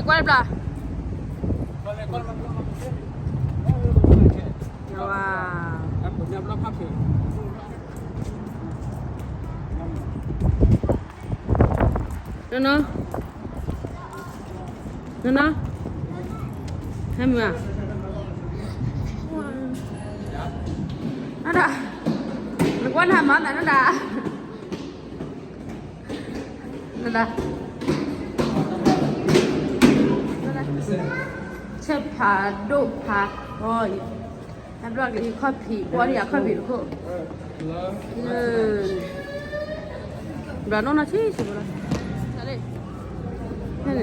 ကွၢ်တဘျီ, ယဝၤ, နီၢ်နီၢ်, နီၢ်နီၢ်, ဟဲမုၢ်ဧါ, နဒၣ်, နကွၢ်နမၤသးနဒၣ် နဒၣ်, ဆဲးဖးဒိၣ်ဖးထီအံၤ, ဟဲဘျီက့ၤခီၣ်ဖံး ကွၢ်ဒံးယၤခီၣ်ဖံးတခိၣ်, ဘျီနီၢ်နီၢ်ဆံးဆံးဘျီလီၤ, န့ၣ်,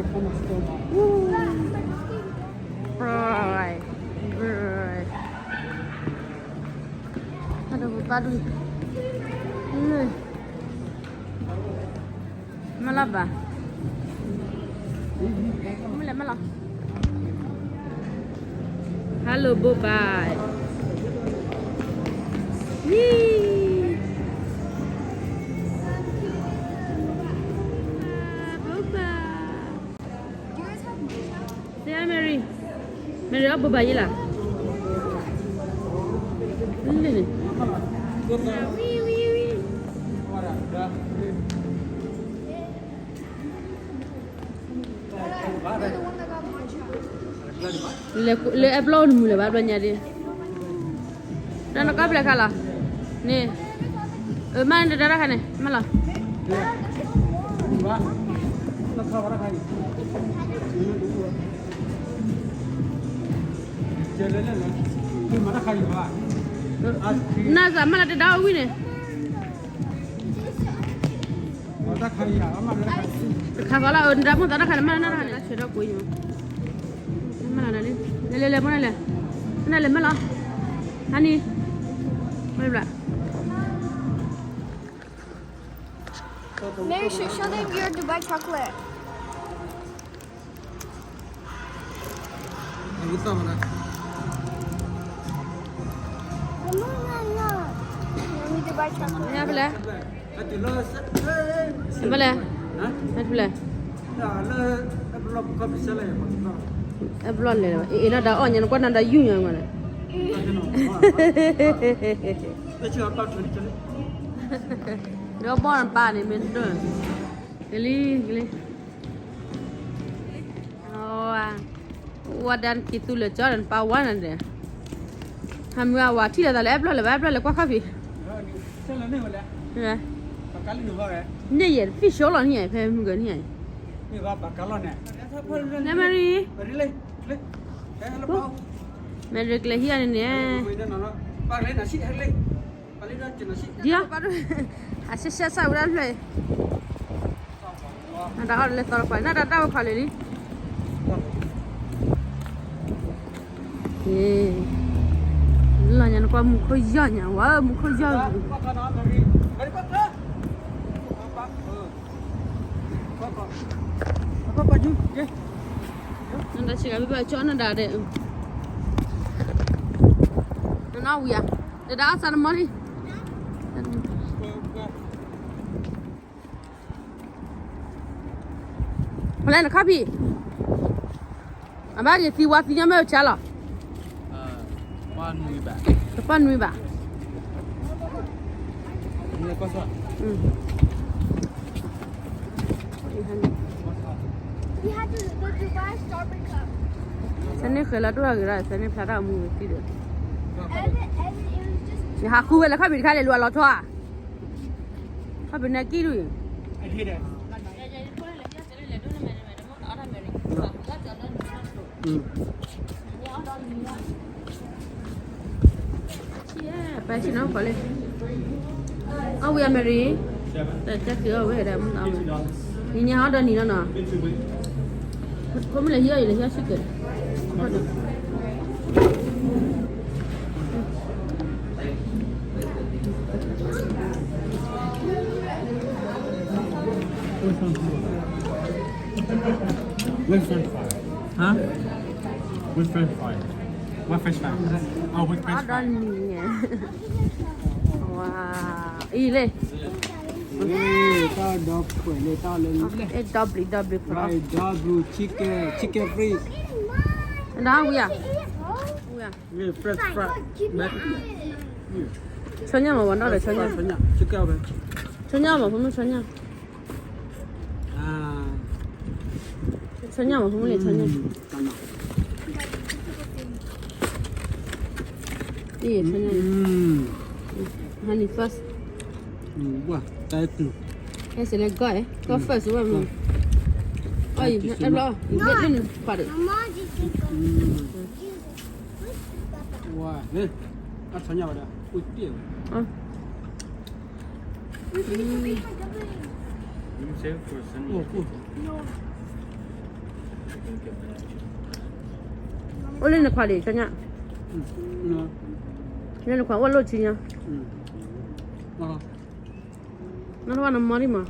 အဒီးပပၢ်ဒုး, မ့ၢ်လီၤဘၣ်, မ့ၢ်လဲၤမ့ၢ်လီၤ, hello bye bye, ဘိဘၣ်, သ့ၣ်အါ Mary, Mary အီၣ်ဘိဘၣ်ယဲလီၤ, န့ၣ်န့ၣ် လၢအဲပျီအိၣ်တမုာ်လၢၤဘၣ်ဘျီညါဒ့, ဒီးနကီၢ်ဖဲလဲၣ်ခါလီၤ, န့ၣ်, မ့ၢ်နတဒါတၢ်ခါန့ၣ် မ့ၢ်လီၤ, နသးမ့ၢ်လၢတဒါအီၤဝံၤန့ၣ် တခါဃီလီၤ, နဒါမိၢ်သးတၢ်ခါန့ၣ် မ့ၢ်နတၢ်ခါန့ၣ် တၢ်ဆဲးထီၣ်ကွံာ်ညါ, မ့ၢ်လီၤ, လဲၤလဲၤလဲၤ မ့ၢ်လဲၤ, မ့ၢ်လဲၤမ့ၢ်လီၤ, ဟါန့ၣ်, မ့ၢ်ဘျီ Make sure show them your Dubai chocolate. ဖဲလဲၣ်, ဖဲလဲၣ်, အဲဘျီလဲၤ, အ့ၣ်လီၤဒီးအီၣ်ညါ နကွၢ်နၤဒီးယူၢ်ညါမးန့ၣ်, ဒီးဘီၣ်နပၢ်န့ၣ်မ့ၢ်ဒိၣ်, ကလံၤ, ကလံၤ, ဝဲဒၣ်က့ၤသူလၢာ်ကၠီဒီးနပၢ်ဝါနၤဒီး, ဟးမုၢ်အဝၤထံၣ်လိာ်သးလၢအဲဘျီလဲၤဘၣ် အဲဘျီလဲၤကွၢ်ခီၣ်ဖံး, န့ၣ်ယဲၢ် ဖံၣ်ဆိလီၤန့ၣ်ယဲၢ် ဖဲမုၢ်ဂၤန့ၣ်ယဲၢ်, လဲၤ Mary, Mary ကလဲၤဟံးအါန့ၣ်န့ၣ်, ဒ်, အဆၢဆၢဆၢဝဲဒၣ်ဖျၢၣ်, နတၢ်အီၣ်လဲၤသီတခွါ နတၢ်တၢ်ဝဲခွါလၢာ်လံ, လီၤညါနကွၢ်မူခိၣ်ယီၢ်ညါ ဝဲမူခိၣ်ယီၢ်, နတၢ်ဆံးကဘၣ်ကၠီနဒၣ်ဒဲး, နနဝံၤဧါ, တဒၣ်အီၣ်စးနမီၢ်လံ, ဖဲလဲၣ်နခီၣ်ဖံး, အဘၣ်က့ၤသံဝါသံညါမ့ၢ်ဆါလီၤ, တပၢ်နွံဘၣ်, ဆဲန့ၣ်ဃဲလၢဒိၣ်ဂ့ၤဒီး ဆဲန့ၣ်ဖျါတၢ်အမူဝဲသံဒီး, နဟးဃုဝဲလၢခီၣ်ဖံးတခါလဲၤလူၤအလီၤထီဧါ, ခီၣ်ဖံးနၢ်ကံၢ်ဒုး, ပၢ်ဆံနီၤကီးလံ, အီၣ်ဝံၤအမဲရံ, တၢ်က့ၤအီၣ်ဝဲဒၣ်မုၢ်အီၣ်, နံၤညါအီၣ်ဒီးနံၤနီၤနီၤ, ဖိမုၣ်လဲၤဟံးအီၣ်အံၤ လဲၤဟံးအီၣ်ဆံကဲး, With French fry. Huh? With French fry. What French fry? Oh, with French fry. အီၣ်ဒီးနံၤ, ဝါ, အံၤလဲၣ်, တၢ်ဒီဖှဲးလၢတၢ်လၢ အဲ ဒီဘျံး ဒီဘျံးဖှဲးလီၤ. Diablo chicken, chicken free. ဝံၤဧါ, ဝံၤဧါ, fresh fry. ဆီညၣ်မး ဝဲနီၢ်ဒီးဆီညၣ်, ဆီညၣ်မး ဖိမုၣ် ဆီညၣ်, ဆီညၣ်မး ဖိမုၣ်န့ၣ် ဆီညၣ်, ဆီညၣ်, honey first. ဟဲစ့ၢ်လၢကီၢ်, ကီၢ် first ဝဲမး, အီၤ ယဘျီ ယဘျီန့ၣ်ခွါဒီး အိၣ်လၢနခွါဒံး ဆီညၣ်, လၢနခွါအိၣ်လိၣ်ဆံညါ, နီၢ်တဝၢ်နမီၤဒံးမး,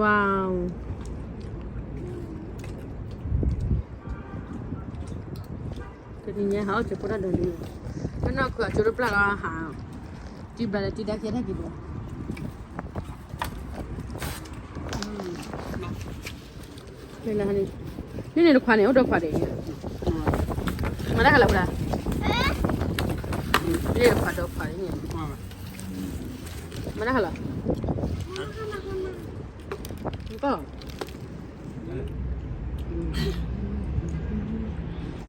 wow. တနံၤညါဟးအီၣ်ကၠိဖိတၢ်ဒိးလံ, ပနီၢ်ခုအကၠိတပျၢ်လီၤဟး, တံၤဘျးလၢတံၤဒါကဲထီၣ်က့ၤဒီး, န့ၣ်န့ၣ်တခွါန့ၣ် အိၣ်ဒီးခွါဒံး, မၤတၢ်ခါလီၤဖဲဒၣ်, န့ၣ်တခွါဒီးခွါဒံး, မၤတၢ်ခါလီၤ, ကီၢ်